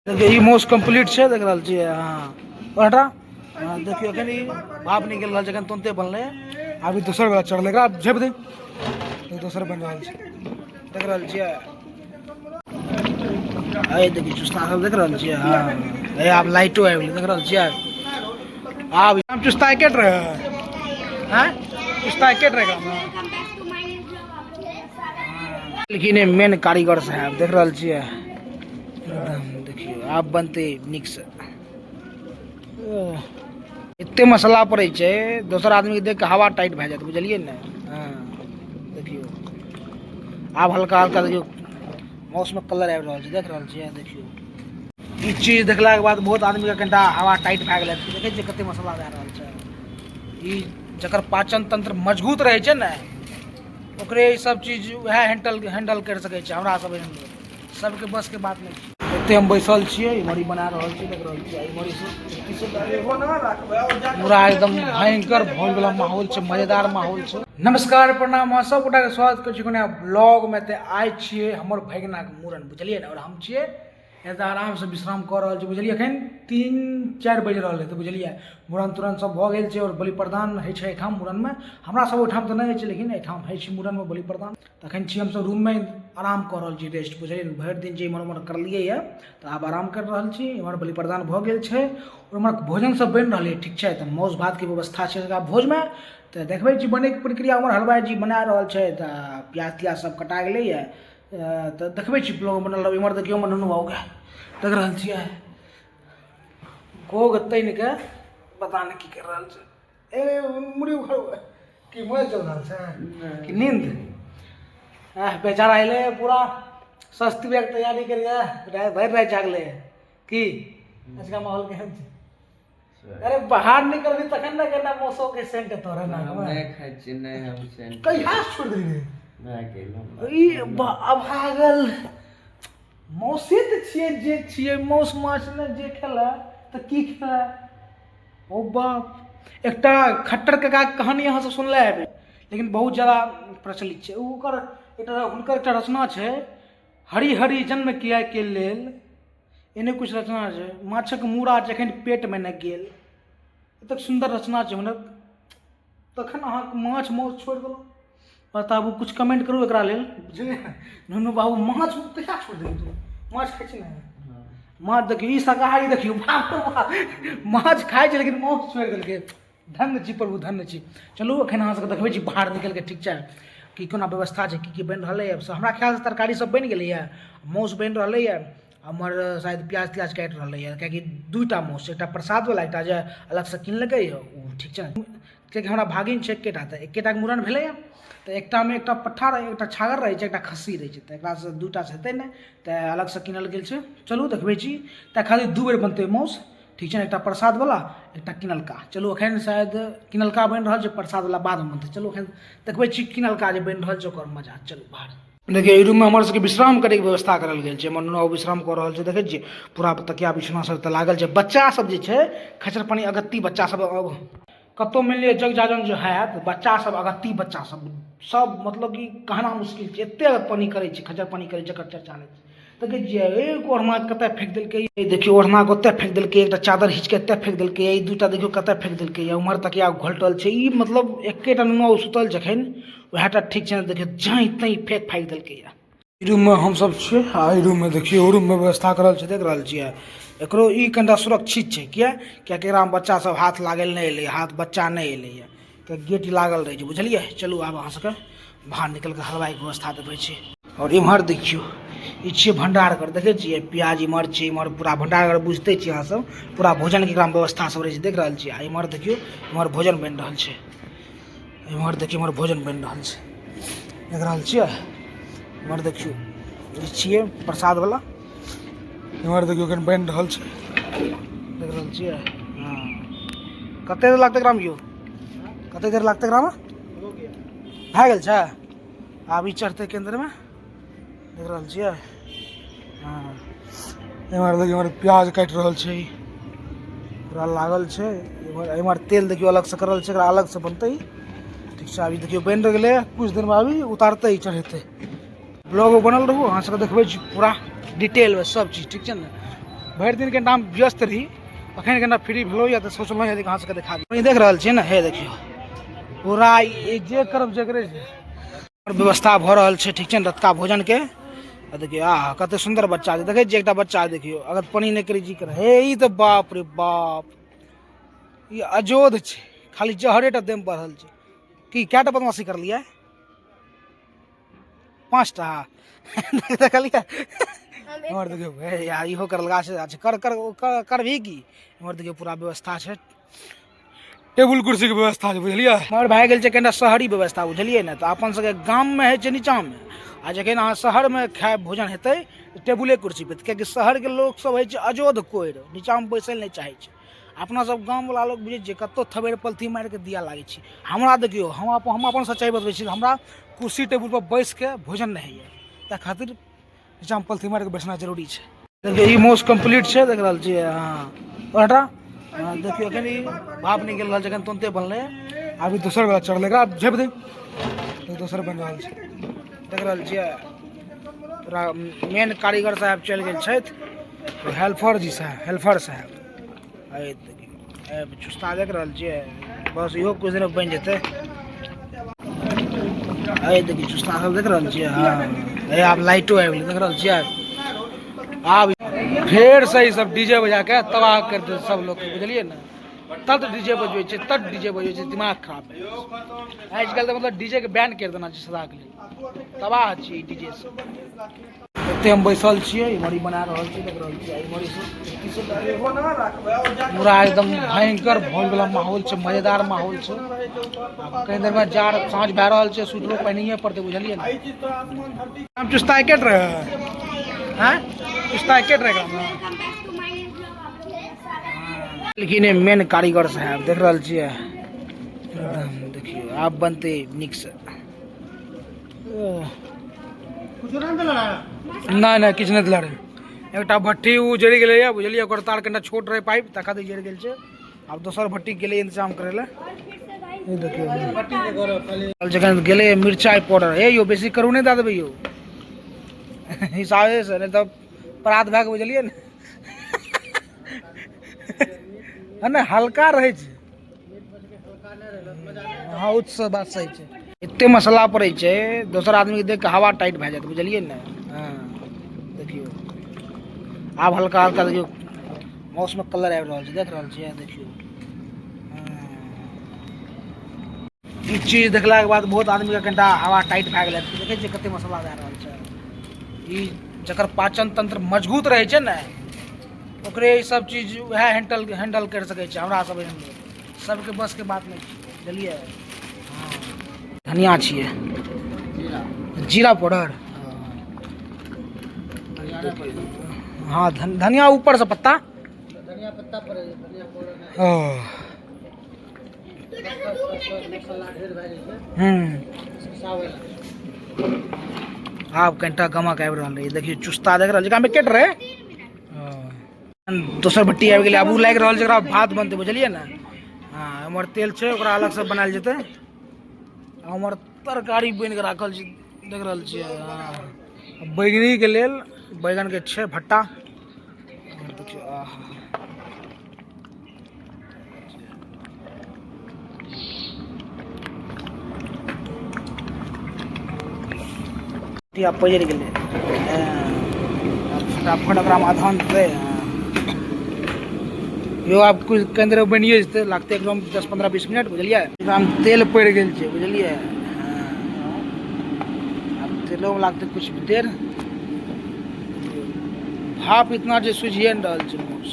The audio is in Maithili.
देखियौ ई मोस कम्प्लीट छै, देख रहल छियै। हँ, हटा। हँ, देखियौ, एखन ई भाप निकलि रहल छै, एखन तुरन्ते बनलै। अभी दोसर वाला चढ़लै, एकरा झाँपि दे। ई दोसर बनि रहल छै, देख रहल छियै। अरे देखियौ, चुस्ता सब देख रहल छियै। हँ, ए आब लाइटो आबि गेलै, देख रहल छियै। आब हम चुस्ता एकेट रहै हैं, चुस्ता एकेट रहै एकरामे। लेकिन मेन कारीगर साहब देख रहल छियै एकदम। देखियौ, आब बनतै नीकसँ। एते मसाला पड़ै छै, दोसर आदमीके देख कऽ हवा टाइट भए जायत, बुझलियै ने? हँ, देखियौ, आब हल्का हल्का देखियौ मौसमे कलर आबि रहल छै, देख रहल छियै। देखियौ, ई चीज देखलाके बाद बहुत आदमीके कनिटा हवा टाइट भए गेलै। देखै छियै कते मसाला दए रहल छै। ई जकर पाचन तंत्र मजबूत रहै छै ने, ओकरे ई सब चीज वएह हैंडल हैंडल करि सकै छै। हमरा सब एहन सबके बसके बात नहि छै। एते हम बैसल छियै, इमहर ई बना रहल छी, देख रहल छियै। इमहर ई सब पूरा एकदम भयंकर भोज वाला माहौल छै, मजेदार माहौल छै। नमस्कार, प्रणाम, अहाँ सब गोटाके स्वागत करै छी कोनो ब्लॉगमे। तऽ आइ छियै हमर भगिनाके मूड़न, बुझलियै ने? आओर हम छियै एतऽ आरामसँ विश्राम कऽ रहल छी, बुझलियै? एखन 3-4 बाजि रहल हेतै, बुझलियै? मूड़न तूड़न सब भऽ गेल छै आओर बलि प्रदान होइ छै एहिठाम मूड़नमे। हमरा सब ओहिठाम तऽ नहि होइ छै, लेकिन एहिठाम होइ छै मूड़नमे बलि प्रदान। तऽ एखन छी हमसब रूममे, आराम कऽ रहल छी, रेस्ट, बुझलियै ने? भरि दिन जे इम्हर उम्हर करलियै यऽ, तऽ आब आराम करि रहल छी। इम्हर बलि प्रदान भऽ गेल छै आओर इम्हर भोजन सब बनि रहलै, ठीक छै? तऽ मासु भातके व्यवस्था छै एकरा भोजमे, तऽ देखबै छी बनैके प्रक्रिया। उम्हर हलवाइ जी बना रहल छै, तऽ प्याज तियाज सब कटा गेलैए, तऽ देखबै छी, ब्लॉग बनल रहब। इम्हर देखियौ, हमर नुनू बाबूके देख रहल छियै, गोग तानि कऽ पता नहि की करि रहल छै। ए मुड़ी उखाड़ू, की मोबाइल चल रहल छै कि नींद? आह, बेचारा अयलै पूरा सस्ती के तैयारी करिके, भरि राति जागलै। की आजका माहौल केहन छै? अरे बाहर निकलबी तखन ने केना मौसम के सेंट तोरे नाक हम में। नहि खाइ छियै, नहि हम सेंट। कहिया से छोड़ देली? भए गेल हमरा। ई अभागल, मौसे तऽ छियै जे छियै, मौस माछ ने जे खेला तऽ की खेला? ओ बाप, एकटा खट्टर काकाके कहानी अहाँ सब सुनले हेबै, लेकिन बहुत ज्यादा प्रचलित छै। ओकर एकटा, हुनकर एकटा रचना छै, हरि हरि जन्म किया के लेल, एहने किछु रचना छै, माछक मूड़ा जखन पेटमे नहि गेल। एतेक सुन्दर रचना छै हुनक, तखन अहाँ माछ माउस छोड़ि देलहुँ? बताबू, किछु कमेंट करू एकरा लेल, बुझलियै? नुनू बाबू, माछ कहिया छोड़ि देलहुँ? तू माछ खाइ छी ने? माछ देखियौ, ई शाकाहारी देखियौ, बाप रे बाप, माछ खाइ छै लेकिन माउस छोड़ि देलकै। धन्य छी प्रभु, धन्य छी। चलू, एखन अहाँ सबके देखबै छी बाहर निकलिके, ठीक छै, कि कोना व्यवस्था छै, की की बनि रहलैए। हमरा ख्यालसँ तरकारी सब बनि गेलैए, माउस बनि रहलैए। हमर शायद प्याज त्याज काटि रहलैए, किएकि दूटा माउस छै, एकटा प्रसादवला, एकटा जे अलगसँ किनलकैए ओ, ठीक छै? किएकि हमरा भागिन छै एकेटा, तऽ एकेटाके मूड़न भेलैए, तऽ एकटामे एकटा पट्ठा रहै, एकटा छागर रहै छै, एकटा खस्सी रहै छै, तऽ एकरासँ दूटासँ हेतै नहि, तऽ अलगसँ किनल गेल छै। चलू, देखबै छी। तऽ खाली 2 बेर बनतै माउस, ठीक छै ने? एकटा प्रसादवला, एकटा किनलका। चलू, एखन शायद किनलका बनि रहल छै, प्रसादवला बादमे बनतै। चलू, एखन देखबै छी किनलका जे बनि रहल छै ओकर मजा। चलू बाहर। देखियौ, एहि रूममे हमर सबके विश्राम करैके व्यवस्था करल गेल छै। हमर नुनू विश्राम कऽ रहल छै, देखै छियै? पूरा तकिया बिछौना सब तऽ लागल छै। बच्चा सब जे छै खचर पानी अगत्ती बच्चा सब, कतहु मानि लिअ जग जाजन जे हैत, बच्चा सब अगत्ती बच्चा सब सब, मतलब कि कहना मुश्किल छै, एते पानी करै छै, खचर पानी करै छै, जकर चर्चा नहि छै। देखै छियै, एक ओढ़ना कतऽ फेंक देलकै। देखियौ, ओढ़ना के ओतऽ फेंक देलकै, एकटा चादर खींच के एतऽ फेंक देलकै, ई दूटा देखियौ कतऽ फेंक देलकै। उम्हर तकिया घोलटल छै। ई मतलब एकेटा नुनू सुतल जखन, वएह टा ठीक छै ने? देखियौ, जाहि ताहि फेंक फाकि देलकै। ई रूममे हमसब छियै आ एहि रूममे देखियौ, ओहि रूममे व्यवस्था करल छै, देख रहल छियै। एकरो ई कनिटा सुरक्षित छै। किया? कियाकि एकरामे बच्चा सब हाथ लागल नहि एलै, हाथ बच्चा नहि एलैया, तऽ गेट लागल रहै छै, बुझलियै? चलू, आब अहाँ सबके बाहर निकलि कऽ हलवाइके व्यवस्था देखबै छी। आओर इम्हर देखियौ, ई छियै भण्डार घर, देखै छियै? प्याज इम्हर छै, इम्हर पूरा भण्डार घर बुझिते छियै अहाँ सब, पूरा भोजनके एकरामे व्यवस्था सब रहै छै, देख रहल छियै? आ इम्हर देखियौ, इम्हर भोजन बनि रहल छै। इम्हर देखियौ, इम्हर भोजन बनि रहल छै, देख रहल छियै? इम्हर देखियौ, ई छियै प्रसाद वाला। इम्हर देखियौ, एखन बनि रहल छै, देख रहल छियै? हँ, कते देर लागतै एकरामे यौ? कते देर लागतै एकरामे? भए गेल छै, आब ई चढ़तै केन्द्रमे, देख रहल छियै? हँ, एम्हर देखियौ, एम्हर प्याज काटि रहल छै, ई पूरा लागल छै। एम्हर एम्हर तेल देखियौ अलगसँ करल छै, एकरा अलगसँ बनतै ई, ठीक छै? अभी देखियौ, बनि गेलै, कुछ दिनमे अभी उतारतै, चढ़ेतै। ब्लॉग बनल रहू, अहाँ सबके देखबै छी पूरा डिटेलमे सब चीज, ठीक छै ने? भरि दिन कनिटा हम व्यस्त रही, अखन कनिटा फ्री भेलहुँ यऽ तऽ सोचलहुँ यऽ जे अहाँ सबके देखा दी। देख रहल छियै ने, हे देखियौ पूरा ई जे करब जकरे व्यवस्था भऽ रहल छै, ठीक छै ने, रतुका भोजनके। आ देखियौ आहा कते सुन्दर बच्चा छै, देखै छियै एकटा बच्चा देखियौ अगर पानि नहि करै छी कर, हे ई तऽ बाप रे बाप, ई अजोध छै, खाली जहरे टा देह बढ़ल छै। की कएटा बदमाशी करलियै? 5टा। देखलियै इम्हर देखियौ, हे यार इहो करलका छै, अच्छा कर कर कर करबही की। इम्हर देखियौ पूरा व्यवस्था छै, टेबुल कुर्सी के व्यवस्था छै, बुझलियै। मगर भए गेल छै कनिटा शहरी व्यवस्था, बुझलियै ने। तऽ अपन सबके गाममे होइ छै नीचाँमे, आ जखन अहाँ शहरमे खाय भोजन हेतै तऽ टेबुले कुर्सी पर, किएकि शहरके लोक सब होइ छै अजोध कोरि, नीचाँमे बैसै लए नहि चाहै छै। अपना सब गामवला लोक बुझै छियै कतहु थबेर पलथी मारिके दिअ लागै छी। हमरा देखियौ, हम अपन सच्चाइ बतबै छी, हमरा कुर्सी टेबुलपर बैसिके भोजन नहि होइए, ताहि खातिर नीचाँमे पलथी मारिके बैसना जरूरी छै। देखियौ ई मोस कम्प्लीट छै, देख रहल छियै अहाँ ओटा। हँ देखियौ एखन ई भाप निकलि रहल छै, एखन तुरन्ते बनलै, अभी दोसर वला चढ़लै, एकरा झाँपि दे, दोसर बनि रहल छै। देख रहल छियै पूरा मेन कारीगर साहब चलि गेल छथि, हेल्पर जी साहब, हेल्पर साहब। देखियौ चुस्ता देख रहल छियै, बस इहो कुछ देर बनि जेतै। अरे देखियौ चुस्ता सब देख रहल छियै। हँ हे आब लाइटो आबि गेलै, देख रहल छियै। आब फेरसँ ई सब डीजे बजा के तबाह कर देतै सब लोकके, बुझलियै ने। तत डीजे बजबै छै, तत डीजे बजबै छै, दिमाग खराब भए जाइ छै। आजकल तऽ मतलब डीजे के बैन करि देना छै सदाके लेल, तबाह छियै डीजे से। एते हम बैसल छियै, इम्हर ई बना रहल छी, देख रहल छियै इम्हर ई सब पूरा एकदम भयंकर भोज वाला माहौल छै, मजेदार माहौल छै। आब कहीं देर में जाड़ साँझ भए रहल छै, स्वेटरो पहिनैये पड़तै, बुझलियै ने। हम चुस्ता एकेट रहे हैं, चुस्ता एकेट रहे एकरामे। लेकिन मेन कारीगर साहब देख रहल छियै एकदम, देखियौ आब बनतै नीकसँ। नहि नहि किछु नहि देला रहै, एकटा भट्ठी ओ जरि गेलैए, बुझलियै। ओकर तार कनिटा छोट रहै पाइप, तकर बाद जरि गेल छै। आब दोसर भट्ठी गेलै इंतजाम करै लए। ई देखियौ जखन गेलै मिरचाइ पाउडर, हे यौ बेसी करू नहि दए देबै यौ, हिसाबेसँ, नहि तऽ परात भए कऽ, बुझलियै ने। नहि हल्का रहै छै। हँ ओ सब बात सही छै, एते मसाला पड़ै छै दोसर आदमीके देख कऽ हवा टाइट भए जायत, बुझलियै ने। हँ देखियौ आब हल्का हल्का देखियौ माउसमे कलर आबि रहल छै, देख रहल छियै। देखियौ ई चीज देखलाके बाद बहुत आदमीके कनिटा हवा टाइट भए गेलै। देखै छियै कते मसाला दए रहल छै। ई जकर पाचन तंत्र मजबूत रहै छै ने, ओकरे ई सब चीज वएह हैंडल हैंडल करि सकै छै। हमरा सब एहन सबके बसके बात नहि छै, बुझलियै। हँ धनिया छियै, जीरा पाउडर, हँ धनिया ऊपर से पत्ता, धनिया पत्ता पड़ै छै, धनिया पाउडर। ओ आब कनिटा गमक आबि रहल रहै, देखियौ चुस्ता देख रहल छै, एकरामे कटि रहै। दोसर भट्टी आबि गेलै, आब ओ लागि रहल छै ओकरा भात बनतै, बुझलियै ने। हँ एम्हर तेल छै, ओकरा अलगसँ बनायल जेतै। आ उम्हर तरकारी बनि कऽ राखल छै, देख रहल छियै। हँ बैगनीके लेल बैगनके छै भट्टा, देखियौ। आहा आब पजरि गेलै, फटाफट ओकरामे अधन देतै। यौ आब कुछ कनि देर बनिए जेतै, लागतै एकदम 10 15 20 मिनट, बुझलियै। एकरामे तेल पड़ि गेल छै, बुझलियै। आब तेलोमे लागतै कुछ देर। भाप इतना जे सुझिए नहि रहल छै माउस।